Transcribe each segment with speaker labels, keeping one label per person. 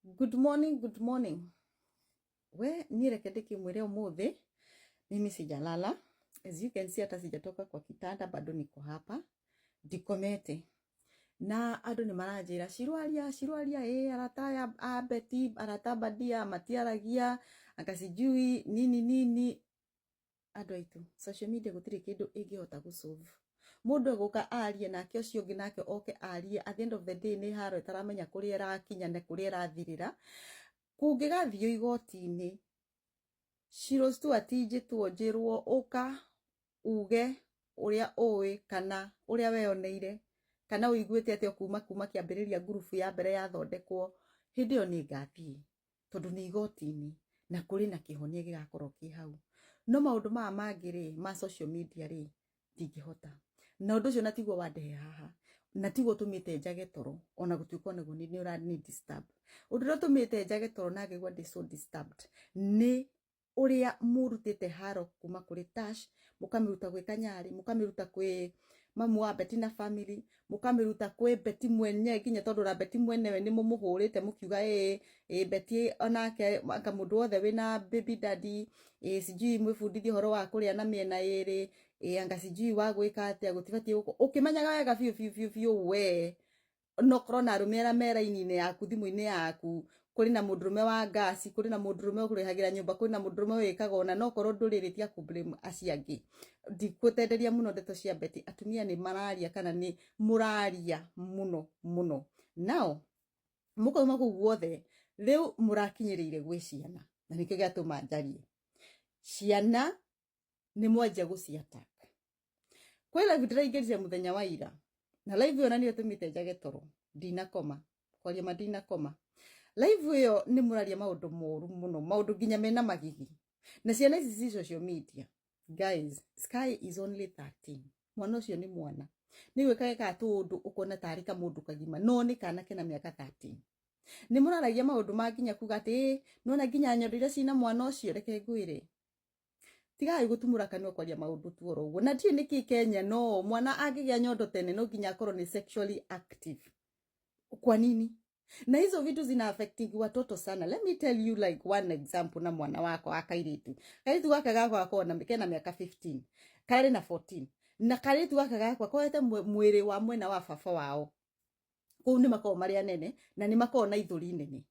Speaker 1: Good morning, good morning. We, niĩ reke ndĩkĩmwĩre ũmũthĩ mimi sijalala. As you can see, hata sijatoka kwa kitanda, bado niko hapa ndikomete. Na andũ nĩ maranjĩra cirwaria cirwaria, ĩ arata aya a Betty, arata Badia matiaragia, anga sijui nini nini. Andũ aitũ, social media gũtirĩ kĩndũ ĩngĩhota gũ solve. Mũndũ egũka arie, nake ũcio ũngĩ nake oke arie. At the end of the day, nĩ haro ĩtaramenya kũrĩa ĩrakinya na kũrĩa ĩrathirĩra. Kũngĩgathio igoti-inĩ, Shiro Stuart, njĩtwo njĩrwo ũka uge ũrĩa ũĩ kana ũrĩa weyoneire kana ũiguĩte atĩ kuma kĩambĩrĩria ngurubu ya mbere yathondekwo, hĩndĩ ĩyo nĩ ngathiĩ, tondũ nĩ igoti-inĩ na kũrĩ na kĩhonia gĩgakorwo kĩ hau. No maũndũ maya mangĩ rĩ, ma social media rĩ, ndingĩhota. Na ũndũ ũcio na tiguo wandehe haha, na tiguo ũtũmĩte njage toro, ona gũtuĩka onaguo nĩ ũrani disturb. Ũndũ ũrĩa ũtũmĩte njage toro na ngaigua ndĩ so disturbed nĩ ũrĩa mũrutĩte haro kuma kũrĩ Tash, mũkamĩruta gwĩ Kanyarĩ, mũkamĩruta kwĩ mamu wa Betty na family, mũkamĩruta kwĩ Betty mwenyewe, nginya tondũ na Betty mwenyewe nĩ mũmũhũrĩte mũkiuga ĩ ĩ Betty onake anga mũndũ wothe wĩna baby daddy, ĩ sijui mwĩbundithie ũhoro wa kũrĩa na mĩena ĩrĩ, ĩ anga sijui wa gwĩka atĩa, gũtibatiĩ gũkũ, ũkĩmenyaga wega biũ biũ biũ biũ we no korwo na arũme arĩa me raini-inĩ yaku, thimũ-inĩ yaku, kũrĩ na mũndũrũme wa ngasi, kũrĩ na mũndũrũme ũkũrĩhagĩra nyũmba, kũrĩ na mũndũrũme wĩkaga ũna, no korwo ndũrĩ rĩ, tiga kũ blame acio angĩ. Ndikũtenderia mũno ndeto cia Betty. Atumia nĩ mararia kana nĩ mũraria mũno mũno. Nao mũkauma kũu guothe, rĩu mũrakinyĩrĩire gwĩ ciana, na nĩkĩo gĩatũma njarie. Ciana nĩ mwanjia gũci attack. Kwĩ live ndĩraingĩrire mũthenya wa ira, na live ĩyo na nĩyo ĩtũmĩte njage toro, ndinakoma, kwaria ma ndinakoma. Live ĩyo nĩ mũraria maũndũ moru mũno, maũndũ nginya mena magigi. Na ciana ici ci social media, guys, Sky is only 13. Mwana ũcio nĩ mwana, nĩ gwĩka gekaga tũũndũ ũkona tarĩ kamũndũ kagima, no nĩ kana kena mĩaka 13. Nĩ mũraragia maũndũ ma nginya kuga atĩ ĩ nona nginya nyondo iria cina mwana ũcio. Reke ngwĩre, tigai gũtumũra kanua kwaria maũndũ tu oro ũguo. Na ndiũĩ nĩkĩ Kenya no mwana angĩgĩa nyondo tene no nginya akorwo nĩ sexually active. Kwa nini? Na hizo vitu zina affecting watoto sana. Let me tell you like one example, na mwana wakwa wa kairitu. Kairitu gaka gakwa gakoragwo na kena mĩaka 15, karĩ na 14, na kairitu gaka gakwa koete mwĩrĩ wa mwena wa baba wao. Kũu nĩ makoragwo marĩ anene na nĩ makoragwo na ithũri nene.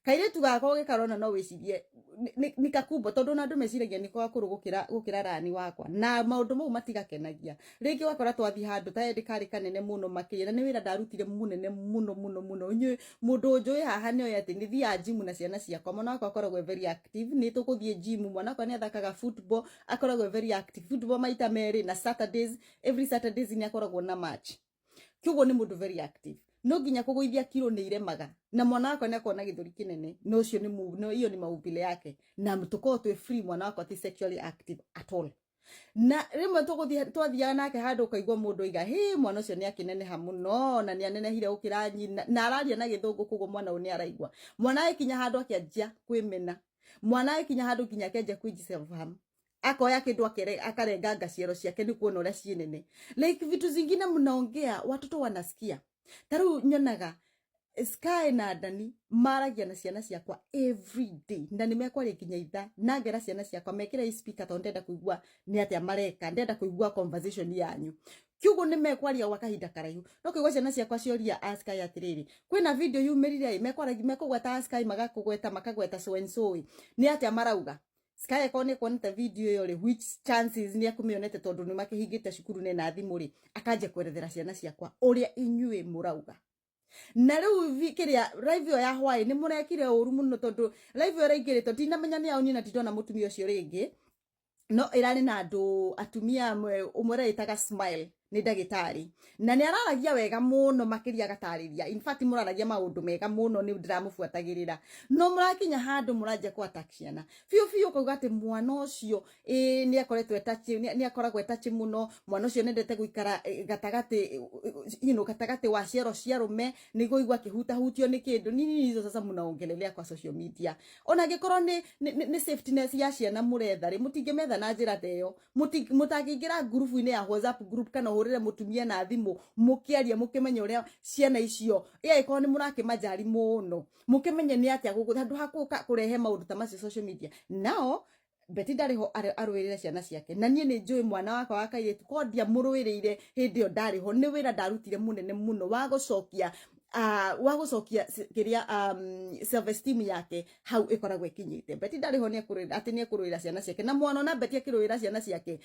Speaker 1: Kairitu gakwa ũgĩkarona no wĩcirie nĩ kakubwa, tondũ ona andũ meciragia nĩko gakũrũ gũkĩra rani wakwa, na maũndũ mau matigakenagia. Rĩngĩ ũgakora twathiĩ handũ ta hĩndĩ karĩ kanene mũno makĩria, na nĩ wĩra ndarutire mũnene mũno mũno mũno. Inyuĩ mũndũ ũnjũĩ haha nĩ oĩ atĩ nĩ thiaga gym na ciana ciakwa. Mwana wakwa akoragwo e very active, nĩ tũgũthiĩ gym. Mwana wakwa nĩ athakaga football, akoragwo e very active, football maita merĩ, na Saturdays, every Saturdays nĩ akoragwo na match. Kĩoguo nĩ mũndũ very active, no nginya kũgũithia kiro nĩ iremaga, na mwana wakwa nĩ akoragwo na gĩthũri kĩnene, no ũcio nĩ no iyo nĩ maumbile yake, na tũkoragwo twĩ free. Mwana wakwa ti sexually active at all, na rĩmwe tũgũthiĩ twathiaga nake handũ ũkaigua mũndũ oiga, "Hĩ, mwana ũcio nĩ akĩneneha mũno na nĩ anenehire gũkĩra nyina," na araria na Gĩthũngũ, koguo mwana ũyũ nĩ araigua. Mwana agĩkinya handũ akĩanjia kwĩmena, mwana agĩkinya handũ nginya akĩanjia kwĩ self harm, akoya kĩndũ akarenganga ciero ciake nĩ kuona ũrĩa ciĩ nene. Like vitu zingine mnaongea, watoto wanasikia. Ta rĩu nyonaga Sky na Dani maragia na ciana ciakwa every day, na nĩ mekwaria nginya ithaa, na ngera ciana ciakwa mekĩre speaker, tondũ ndenda kũigua nĩ atĩa mareka, ndenda kũigua conversation yanyu. Kiugo nĩ mekwaria gwa kahinda karaihu, no kũigua ciana ciakwa cioria a Sky atĩrĩrĩ, kwĩna video yumĩrire ĩ, mekwaragia, mekũgweta Sky, magakũgweta, makagweta so and so ĩ, nĩ atĩa marauga? Sky akorwo nĩ kuonete video ĩyo rĩ, which chances nĩ akũmĩonete, tondũ nĩ makĩhingĩte cukuru nena thimũ rĩ, akanjia kwerethera ciana ciakwa ũrĩa inyuĩ mũrauga. Na rĩu kĩrĩa live ĩyo ya hwaĩ nĩ mũrekire ũru mũno, tondũ live ĩyo ĩraingĩrĩtwo, ndinamenya nĩ ao, na ndindona mũtumia ũcio rĩngĩ, no ĩrarĩ na andũ atumia amwe. Ũmwe ũreĩtaga Smile nĩ ndagĩtarĩ na nĩ araragia wega mũno makĩria, agatarĩria. In fact, mũraragia maũndũ mega mũno, nĩ ndĩramũbuatagĩrĩra, no mũrakinya handũ mũranjia kũ attack ciana biũ biũ, ũkauga atĩ mwana ũcio ĩ nĩ akoretwo etachi, nĩ akoragwo etachi mũno. Mwana ũcio nendete gũikara gatagatĩ gatagatĩ wa ciero cia arũme nĩguo igua akĩhutahutio nĩ kĩndũ. Nini hizo sasa mnaongelelea kwa social media? Ona angĩkorwo nĩ safetyness ya ciana mũretha rĩ, mũtingĩmetha na njĩra ta ĩyo. Mũtangĩingĩra ngurubu-inĩ ya WhatsApp group kana ũhũre. Mũhũrĩre mũtumia na thimũ, mũkĩaria, mũkĩmenya ũrĩa ciana icio ĩgĩkorwo nĩ mũrakĩmanjari mũno, mũkĩmenye nĩ atĩa gũkũ handũ ha gũka kũrehe maũndũ ta macio social media. Nao Betty ndarĩ ho arũĩrĩre ciana ciake, na niĩ nĩ njũĩ mwana wakwa wa kairĩtu ko ndiamũrũĩrĩire hĩndĩ ĩyo ndarĩ ho. Nĩ wĩra ndarutire mũnene mũno wa gũcokia kĩrĩa self esteem yake hau ĩkoragwo ĩkinyĩte. Betty ndarĩ ho nĩ atĩ nĩ ekũrũĩra ciana ciake, na mwana ona Betty akĩrũĩra ciana ciake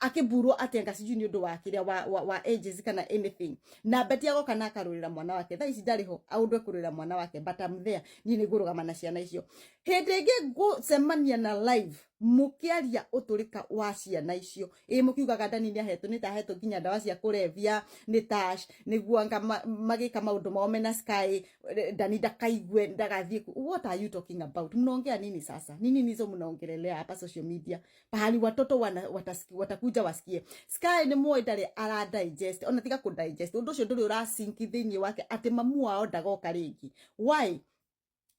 Speaker 1: akĩburwo atĩ anga sijui nĩ ũndũ wa kĩrĩa wa ages kana anything, na Betty agoka na akarũĩra mwana wake. Thaa ici ndarĩ ho aũndũ ekũrũĩra mwana wake, but I'm there. Niĩ nĩ ngũrũgama na ciana icio. Hĩndĩ ĩngĩ ngũcemania na live mũkĩaria ũtũrĩka wa ciana icio, ĩ mũkiugaga Dani nĩ ahetwo, nĩ ta ahetwo nginya ndawa cia kũrebia nĩ Tash nĩguo anga magĩka maũndũ mao mena Sky, Dani ndakaigue, ndagathiĩ What are you talking about? Mnaongea nini sasa? Nini hizo mnaongelelea hapa social media pahali watoto watakuja wasikie? Sky nĩ muoĩ ndarĩ ara digest, ona tiga kũ digest ũndũ ũcio, ndũrĩ ũrasinki thĩinĩ wake atĩ mamu wao ndagoka rĩngĩ. Why?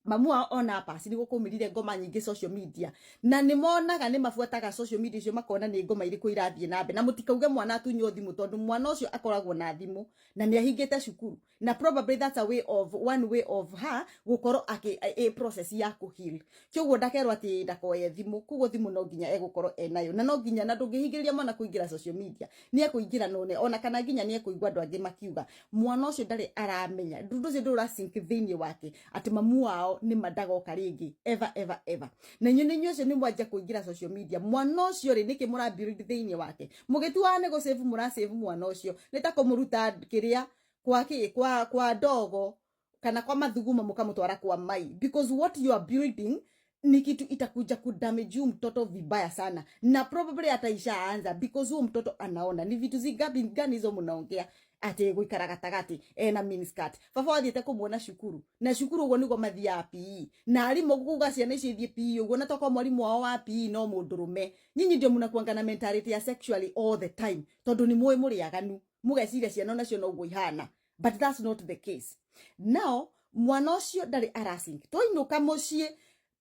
Speaker 1: Mamu wao ona pasi nĩ gũkũmĩrire ngoma nyingĩ social media, na nĩ monaga, nĩ mabuataga social media icio, makona nĩ ngoma irĩkũ irathiĩ na mbere. Na mũtikauge mwana atunywo thimũ, tondũ mwana ũcio akoragwo na thimũ na nĩ ahingĩte cukuru, na probably that's a way of one way of her gũkorwo akĩ a process ya kũ heal. Kĩoguo ndakerwo atĩ ndakoye thimũ, koguo thimũ no nginya egũkorwo enayo, na no nginya, na ndũngĩhingĩrĩria mwana kũingĩra social media, nĩ ekũingĩra none, ona kana nginya nĩ ekũigua andũ angĩ makiuga. Mwana ũcio ndarĩ aramenya, ũndũ ũcio ndũrĩ ũrasink thĩinĩ wake atĩ mamu wao nĩ mandagoka rĩngĩ ever, ever, ever. Na inyuĩ nĩ inyuĩ acio nĩ mwanjia kũingĩra social media, mwana ũcio rĩ, nĩkĩ mũra build thĩinĩ wake? Mũgĩtuaga nĩ gũsave, mũrasave mwana ũcio, nĩ ta kũmũruta kĩrĩa kwa kĩ kwa ndogo kana kwa mathugumo, mũkamũtwara kwa mai, because what you are building ni kitu itakuja kudamage huyu mtoto vibaya sana, na probably hata ishaanza, because huyu mtoto anaona ni vitu zingapi gani hizo mnaongea ati guikara gatagati ena miniskirt. Baba wathiĩte kũmuona cukuru, na cukuru ũguo nĩguo mathiaga PE, na arimũ kuga ciana icio ithiĩ PE ũguo, na tokorwo mwarimũ wao wa PE no mũndũrũme. Nyinyi ndio mnakuanga na mentality ya sexually all the time, tondũ nĩ mũĩ mũrĩ aganu, mũgeciria ciana onacio noguo ihana, but that's not the case. Now mwana ũcio ndarĩ arasink. Twainũka mũciĩ,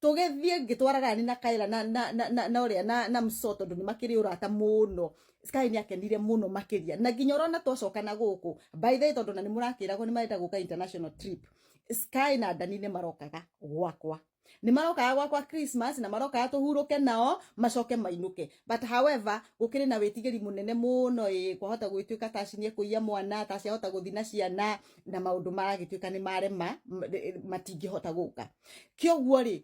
Speaker 1: tũgĩthiĩ, ngĩtwara Rani na Kaila na ũrĩa na Mso, tondũ nĩ makĩrĩ ũrata mũno. Sky nĩ akenire mũno makĩria, na nginya ũrona twacoka na gũkũ, by the way, tondũ na nĩ mũrakĩragwo nĩ marenda gũka international trip, Sky na Dani nĩ marokaga gwakwa, nĩ marokaga gwakwa Christmas, na marokaga tũhurũke nao, macoke mainũke. But however, gũkĩrĩ na wĩtigĩri mũnene mũno, ĩ kwahota gwĩtuĩka Taci nĩ ekũiya mwana, Taci ahota gũthiĩ na ciana, na maũndũ maragĩtuĩka nĩ marema, matingĩhota gũka. Kĩoguo rĩ,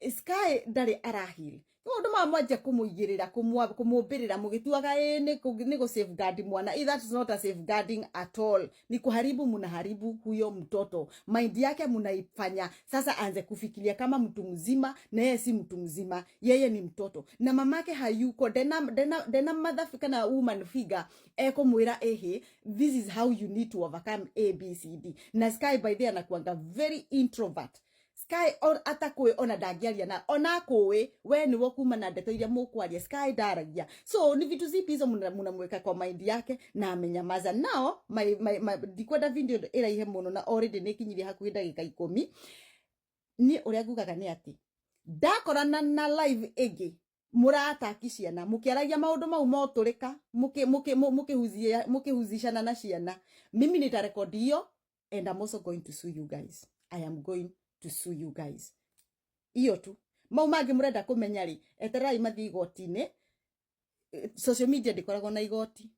Speaker 1: Sky ndarĩ arahil maũndũ maya. Mwanjia kũmũigĩrĩra, kũmũmbĩrĩra, mũgĩtuaga ĩ nĩ gũ safeguard mwana. That is not a safeguarding at all, ni kuharibu mnaharibu huyo mtoto. Mind yake mnaifanya sasa aanze kufikiria kama mtu mzima, na yeye si mtu mzima, yeye ni mtoto, na mamake hayuko, ndena mother kana woman figure ekumwira, "Ehe, this is how you need to overcome A, B, C, D." Na Sky, by the anakuanga very introvert. Sky atakũĩ, ona ndangĩaria na ona akũĩ we nĩwe kuma na ndeto iria mũkwaria. Sky ndaragia. So ni vitu zipi hizo mnamweka kwa mind yake na amenyamaza? Nao my, ndikwenda video ĩraihe mũno, na already nĩ ĩkinyirie hakuhĩ ndagĩka 10. Niĩ ũrĩa ngugaga nĩ atĩ ndakorana na live ĩngĩ mũrataki ciana, mũkĩaragia maũndũ mau motũrĩka, mũkĩhuzishana na ciana, mimi nitarekodi hiyo and I'm also going to sue you guys. I am going to sue you guys. Iyo tu. Mau mangĩ mũrenda kũmenya rĩ, etererai mathiĩ igoti-inĩ. Social media ndĩkoragwo na igoti.